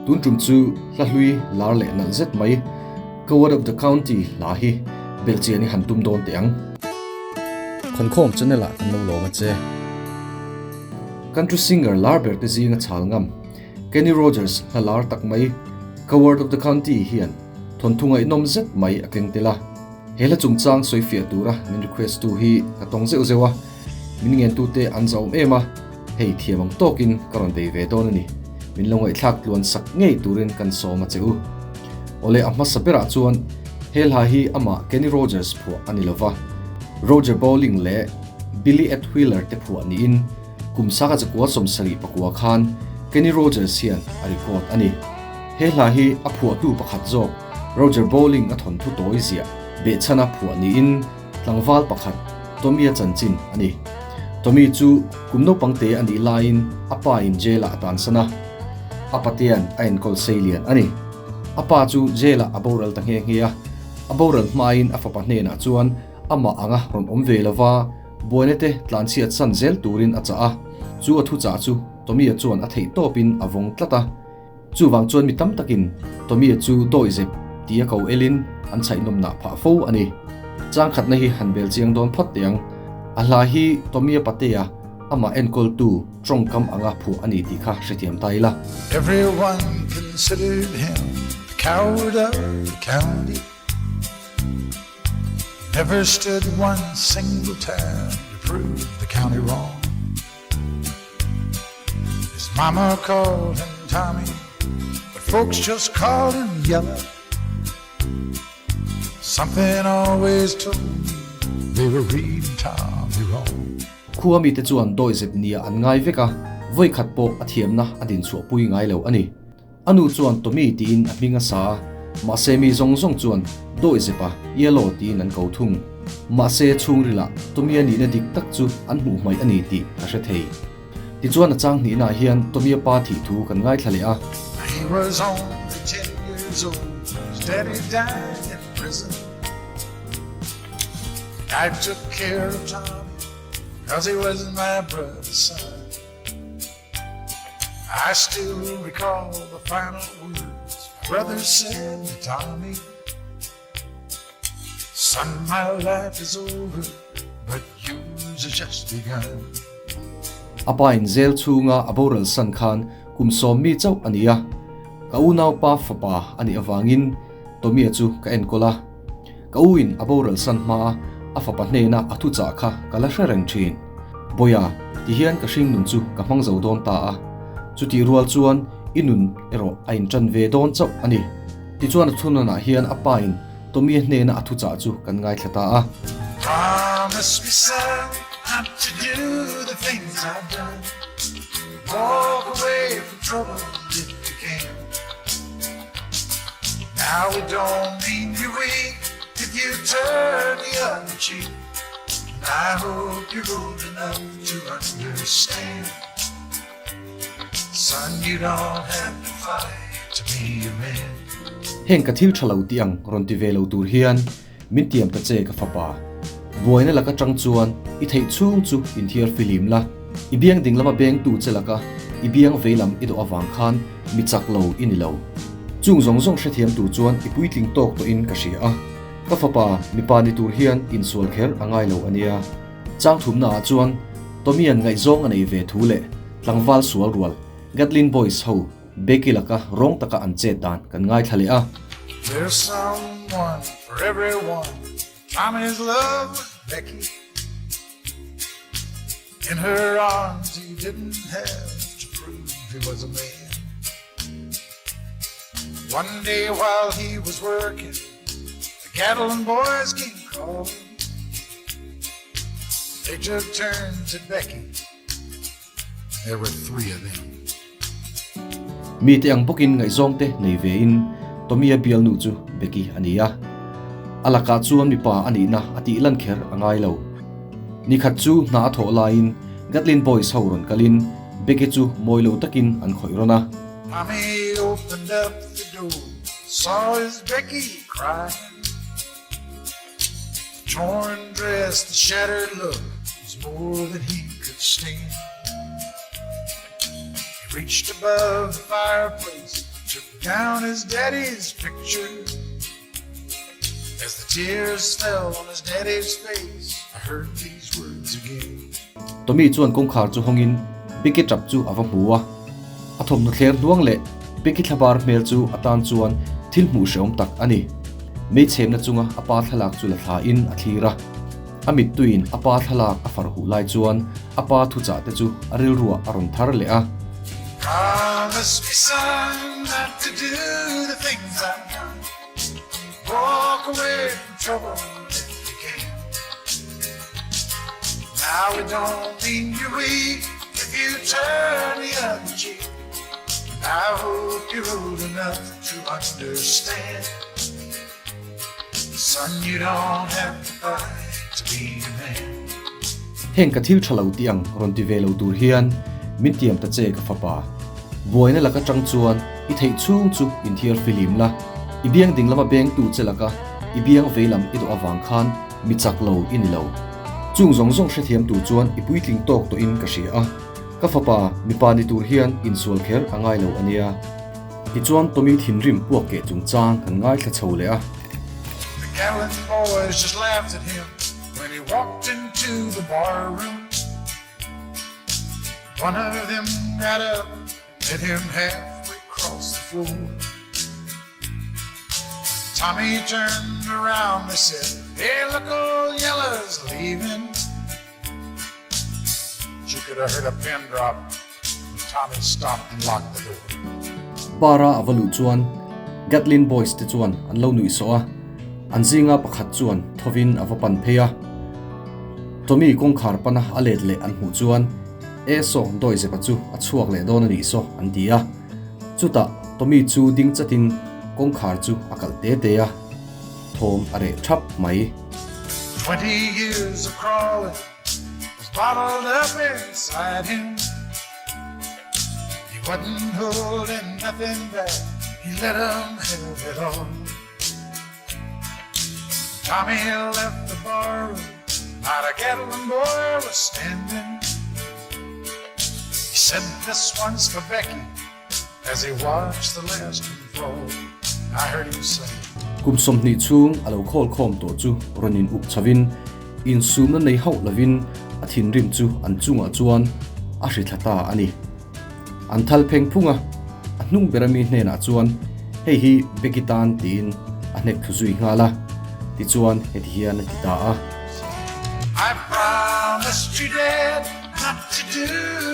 Tun tum chu hla hlui lar leh nalh zet mai Coward of the County hla hi belhchian i han tum dawn teh ang. Khawnkhawm channel ah kan lo lawm a che. Country singer lar ber te zinga chhal ngam Kenny Rogers hla lar tak mai Coward of the County hian thawnthu ngaihnawm zet mai a keng tel a. He hla chungchang sawifiah tura min request tu hi ka tawng zeuh zeuh a, min ngentute an zahawm em a, hei thiam ang tawkin ka rawn bei ve dawn a ni. Min lo ngaihthlak tluan sak ngei turin kan sawm a che u. Awle a hmasa berah chuan he hla hi amah Kenny Rogers phuah a ni lova, Roger Bowling leh Billy Ed Wheeler te phuah niin kum sanga zakua 74 khan Kenny Rogers hian a record a ni. He hla hi a phuahtu pakhat zawk Roger Bowling a thawnthu tawi ziah behchhana phuah niin tlangval pakhat Tommy-a chanchin a ni. Tommy chu kum naupang te a nih laiin a pa in jail-ah a tansan a, a patea'n a enkawl sei lian a ni. A pa chu jail-ah a boral ta nghe nghe a, a boral hmain a fapa hnenah chuan amah anga rawn awm ve lova buaina te tlanchhiat san zel turin a chah a, chu a thuchah chu Tommy-a chuan a theih tawpin a vawng tlat a. Chuvang chuan mi tam takin Tommy-a chu dawi zep tia ko elin an chhaihnawmnah phah fo a ni. Changkhatna hi han bel chiang dawn phawt teh ang. A hla hi Tommy-a patea amah enkawltu tawngkam anga phuah a ni tih kha hrethiam ta ila. Everyone considered him the coward of the county. He never stood one single time to prove the county wrong. His mama called him Tommy, but folks just called him Yellow. Something always told me they were reading Tommy wrong. Khua mite chuan dawi zep nia an ngai vek a, vawi khat pawh a thiamna a din chhuah pui ngai lo a ni. A nu chuan Tommy tiin a hming a sa a, mahse mi zawng zawng chuan dawi zepa Yellow tiin an ko thung. Mahse chhungrilah Tommy-a nihna dik tak chu an hmuh hmaih a ni tih ka hre thei. Tichuan a chang hnihnaah hian Tommy-a pa thih thu kan ngaithla leh a. He was only ten years old, his daddy died in prison. And I took care of Tommy, cause he was my brother's son. I still recall the final words my brother said to Tommy. Son, my life is over, but yours has just begun. A pa in jail chhunga a boral san khan kum sawm mi chauh a ni a, ka unaupa fapa a nih avangin Tommy-a chu ka enkawl a. Ka u in a boral san hma a fapa hnena a thuchah kha ka la hre reng thin. Bawia, ti hian ka hring nun chu ka hmang zo dawn ta a, chutih rual chuan i nun erawh a intan ve dawn chauh a ni. Tichuan a thunanah hian a pa in Tommy-a hnena a thuchah chu kan ngaithla ta a. Promise me son not to do the things I've done, walk away from trouble if you can. Now it don't mean you're weak if you turn the other cheek. And I hope you're old enough to understand. Son, you don't have to fight to be a man. Heng ka thil tha lo tih ang rawn ti ve lo tur hian min tiam ta che ka fapa. Buaina laka tang chuan i theih chhung chu inthiar filim la. I biang ding lama bengtu che laka i biang vei lam i dawh avang khan mi chak lo i ni lo. Chung zawng zawng hrethiam tur chuan i puitling tawk tawhin ka hria a, ka fapa mipa ni tur hian insual kher a ngai lo a nia. Chang thumnaah chuan Tommy-a'n ngaihzawng a nei ve thu leh tlangval sual rual Gatlin Boys ho Becky laka rawng taka an chet dan kan ngaithla leh a. There's someone for everyone, Tommy's love was Becky. In her arms he didn't have to prove he was a man. One day while he was working, the Gatlin boys came calling. They took turns at Becky. There were three of them. Mite ang bawkin ngaihzawng te nei ve in Tommy-a bialnu chu Becky a ni a. A lakah chuan mipa a nihna a tih lan kher a ngai lo. Nikhat chu hna a thawh laiin Gatlin Boys ho rawn kalin Becky chu mawi lo takin an khawih rawn a. Tommy opened up the door, saw his Becky crying. The torn dress, the shattered look was more than he could stand. He reached above the fireplace. Took down his daddy's picture As the tears fell on his daddy's face I heard these words again. Tommy chuan kawngkhar chu hawngin Becky tap chu a va hmu a. A thawmhnaw thler hnuang leh Becky thlabar hmel chu a tan chuan thil hmuh hrehawm tak a ni. Meichhemna chunga a pa thlalak chu la thlain a thlir a. A mittuiin a pa thlalak a far huh lai chuan a pa thuchah te chu a rilruah a rawn thar leh a. Promise me son not to do the things I've done Walk away from trouble if you can Now it don't mean you're weak if you turn the other cheek I hope you're old enough to understand Son you don't have to fight to be a man. Heng ka thil tha lo tih ang rawn ti ve lo tur hian min tiam ta che ka fapa. Buaina laka tang chuan i theih chhung chu inthiar filim la, i biang ding lama beng tu che laka i biang vei lam i dawh avang khan mi chak lo i ni lo. Chung zawng zawng hrethiam tur chuan i puitling tawk tawhin ka hria a, ka fapa mipa ni tur hian insual kher a ngai lo a nia. Tichuan Tommy thinrim puak keh chungchang kan ngaithla chho leh a. The Gatlin boys just laughed at him when he walked into the bar room. One of them got up and met him halfway across the floor. Tommy turned around, they said, Hey, look, old Yellow's leaving. You could have heard a pin drop when Tommy stopped and locked the door. Bar-a a va luh chuan Gatlin Boys te chuan an lo nuih sawh a, an zinga pakhat chuan thovin a va pan phei a. Tommy kawngkhar pana a let leh an hmuh chuan, E saw, Dawizepa chu a chhuak leh dawn a nih saw, an ti a. Chutah Tommy chu ding chatin kawngkhar chu a kalh te te a, thawm a reh thap mai. 20 years of crawling was bottled up inside him He wasn't holding nothing back, he let 'em have it all Tommy left the barroom, not a Gatlin boy was standing He said this one's for Becky as he watched the last one fall I heard him say. Kum 20 chhung a lo khawl khawm tawh chu rawn in up chhovin insumna nei hauh lovin a thinrim chu an chungah chuan a hri thla ta a ni. An thal pheng phung a, a hnung ber ami hnenah chuan hei hi Becky tan tiin a hnek thu zui nghal a, tichuan heti hian a ti ta a. I promised you dad not to do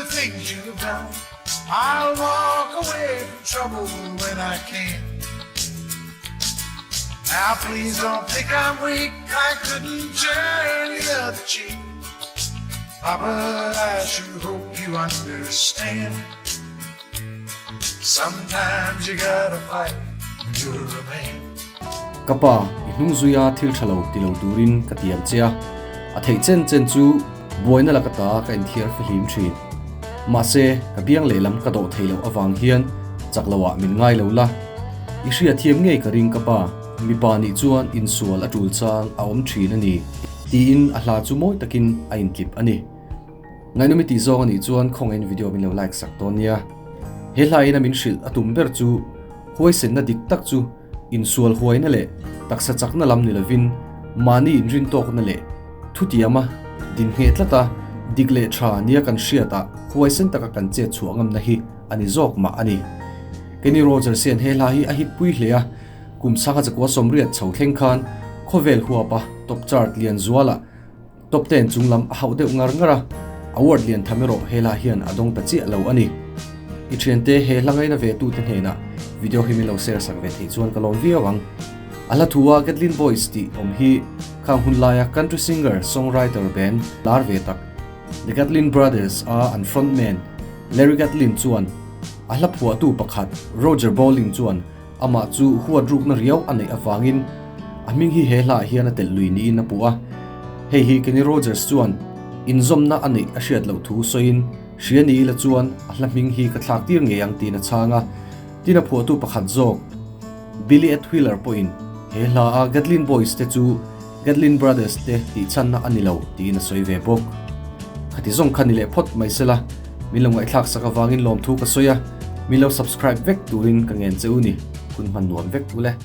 the things you've done I'll walk away from trouble when I can Now please don't think I'm weak I couldn't turn the other cheek Papa, I sure hope you understand Sometimes you gotta fight when you're a man. Ka pa, i hnung zuia thil tha lo ti lo turin ka tiam che a, a theih chen chen chu buaina laka ta ka inthiar fihlim thin. Mahse, ka biang lehlam ka dawh thei loh avang hian chak loah min ngai lo la. I hriatthiam ngei ka ring ka pa, mipa nih chuan insual a tul chang a awm thin a ni, tiin a hla chu mawi takin a intlip a ni. Ngaihnawm i tih zawng a nih chuan khawngaihin video min lo like sak dawn nia. He hlain a min hrilh a tum ber chu huaisenna dik tak chu insual huaina leh taksa chakna lam ni lovin mahni inrintawkna leh thutiama dinhneh tlata dik leh tha nia kan hriatah huaisen taka kan chet chhuah ngamna hi a ni zawk mah a ni. Kenny Rogers hian he hla hi a hit pui hle a, kum sangha chakua 80 chho thleng khan khawvel huapa top chart lian zualah Top ten chung lam a hauh deuh ngar ngar a, award lian tham erawh he hla hian a dawng ta chiah lo a ni. I thiante he hla ngaina ve tute hnenah video hi min lo share sak ve theih chuan ka lawm viau ang. A hla thu a Gatlin Boys tih awm hi khang hun laia country singer songwriter band lar ve tak The Gatlin Brothers a an frontman Larry Gatlin chuan a hla phuahtu pakhat Roger Bowling chuan amah chu huat rukna riau a neih avangin a hming hi he hlaah hian a telh lui niin a puh a. Hei hi Kenny Rogers chuan inzawmna a neih a hriat loh thu sawiin hria ni ila chuan a hla hming hi ka thlak tir ngei ang tiin a chhang a. Tin a phuahtu pakhat zawk Billy Ed Wheeler pawhin he hla a Gatlin Boys te chu Gatlin Brothers te tih chhanna a ni lo tiin a sawi ve bawk. Khati zawng kha ni leh phawt mai sela, min lo ngaihthlak sak avangin lawmthu ka sawi a. Min lo subscribe vek turin ka ngen che u ni. Hun hman nuam vek ule.